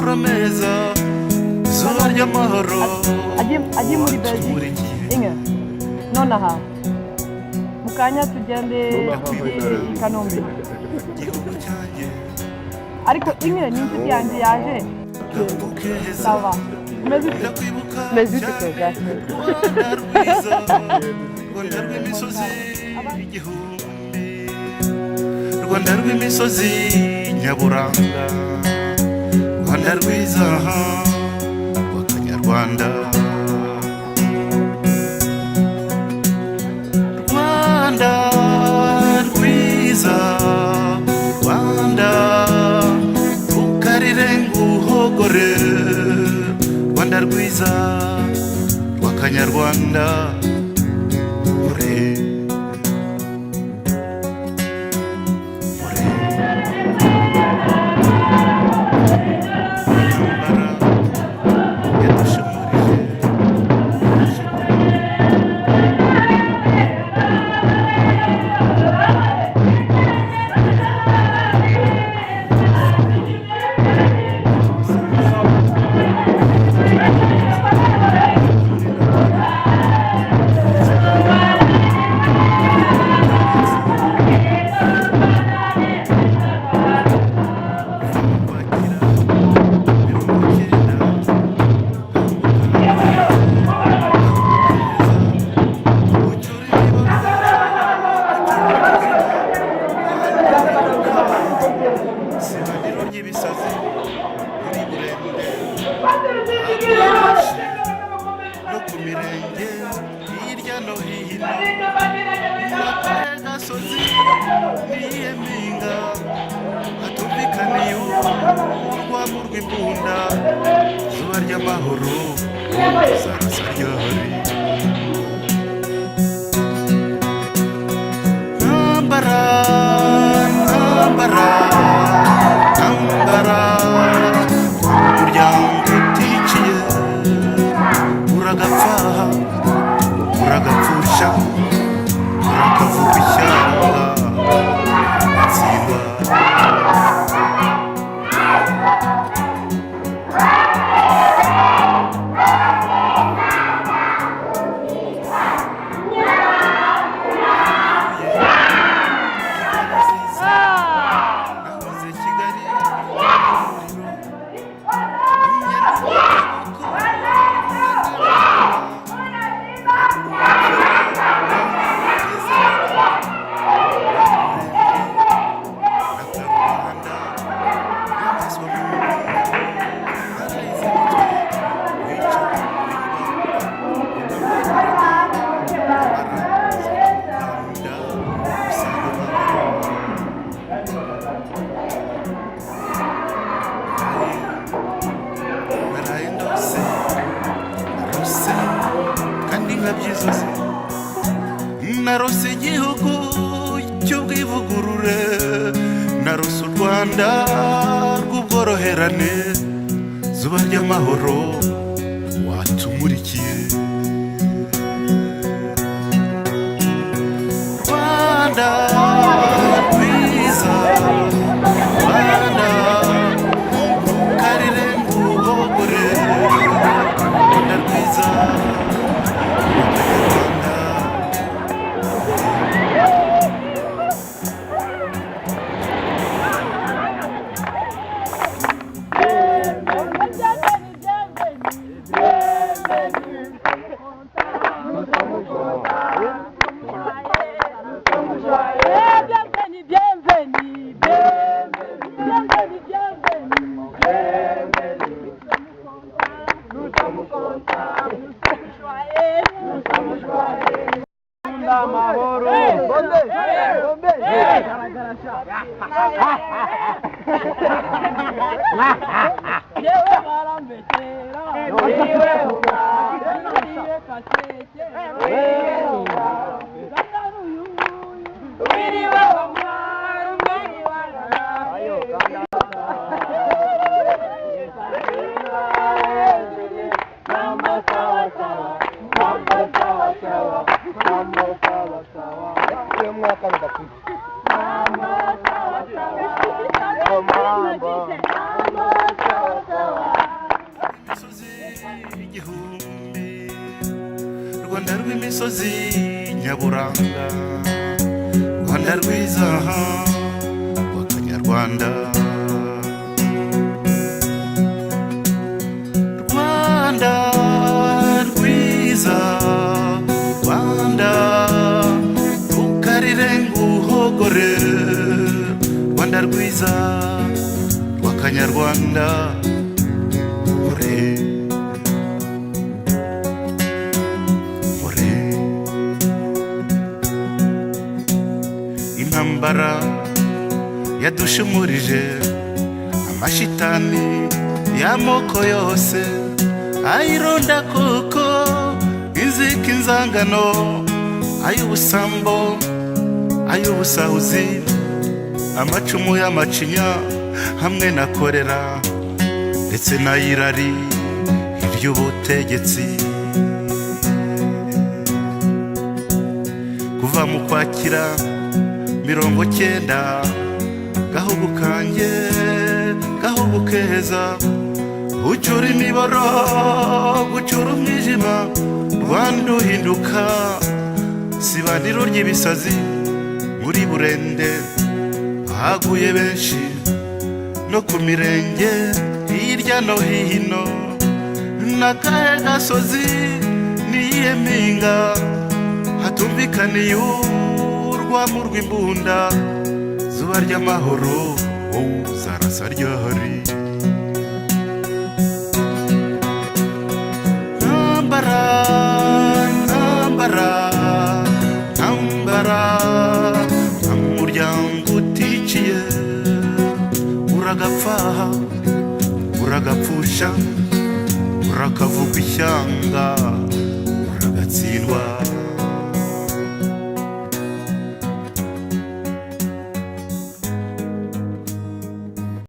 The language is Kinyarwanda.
Amahoro meza, izuba ry'amahoro Agiye muri Belgique. Inge, nonaha mu kanya tugende i Kanombe. Igihugu cyanjye. Ariko Inge ni inshuti yanjye yaje. Ukeza. Ça va, umeze ute? Ndakwibuka Umeze ute? cyane. Keza. Rwanda rwiza, Rwanda rw'imisozi igihumbi, Rwanda rw'imisozi nyaburanga, Rwanda rwiza rw'Akanyarwanda, Rwanda rwiza, Rwanda rukarire nguhogore, Rwanda rwiza rw'Akanyarwanda, ore ore. Intambara yadushumurije. Ukwakira 90, ucyura imibabaro, sibaniro ry'ibisazi muri Burende no ku mirenge hirya no hino, n'akahe gasozi n'iyihe mpinga hatumvikaniye urwamo rw'imbunda? Zuba ry'amahoro, zarasa ryahari. Ntambara, ntambara, ntambara, umuryango uticiye uragapfaha, uragapfusha, urakavuga ishyanga, uratsindwa. Nahoze Kigali naraye ndose, narose kandi nkabyizoze, narose igihugu cy'ubwivugurure, narose u Rwanda rw'ubworoherane. Zuba ry'amahoro watumurikiye, Rwanda rwiza, Rwanda karire nguhogore, Rwanda rwiza rw'Abanyarwanda. Bienvenue, bienvenue, bienvenue, bienvenue, bienvenue. Nous sommes contents, nous sommes joyeux, nous sommes joyeux. Amahoro. Bombe, bombe. Yewe barambetera, yewe ubariye kaseke, wewe uyu wiriwe wa mwana wiriwe. Mambo sawa sawa, mambo sawa sawa, mambo sawa sawa. Uyu mwaka ndakwiye. Mambo sawa sawa. Mambo. Mambo sawa sawa. Rwanda rw'imisozi nyaburanga, Rwanda rwiza rw'Akanyarwanda. Rwanda rwiza, Rwanda rukarire nguhogore, Rwanda rwiza rw'Akanyarwanda. Ore ore, intambara yadushumurije amashitani y'amoko yose, ayironda koko inzika, inzangano, ay'ubusambo, ay'ubusahuzi, amacumu y'amacinya hamwe na korera, ndetse n'ay'irari iry'ubutegetsi. Kuva mu Kwakira 90, gahugu kanjye, gahugu keza, ucura imiboro, gucura umwijima, Rwanda uhinduka sibaniro ry'ibisazi. Muri Burende haguye benshi, no ku mirenge hirya no hino. N'akahe gasozi, niyihe mpinga hatumvikaniye urwamo rw'imbunda? Zuba ry'amahoro, wowe zarasa ryahari. Ntambara, ntambara, ntambara, nta muryango uticiye. Uragapfaha, uragapfusha, urakavuga ishyanga, uragatsindwa.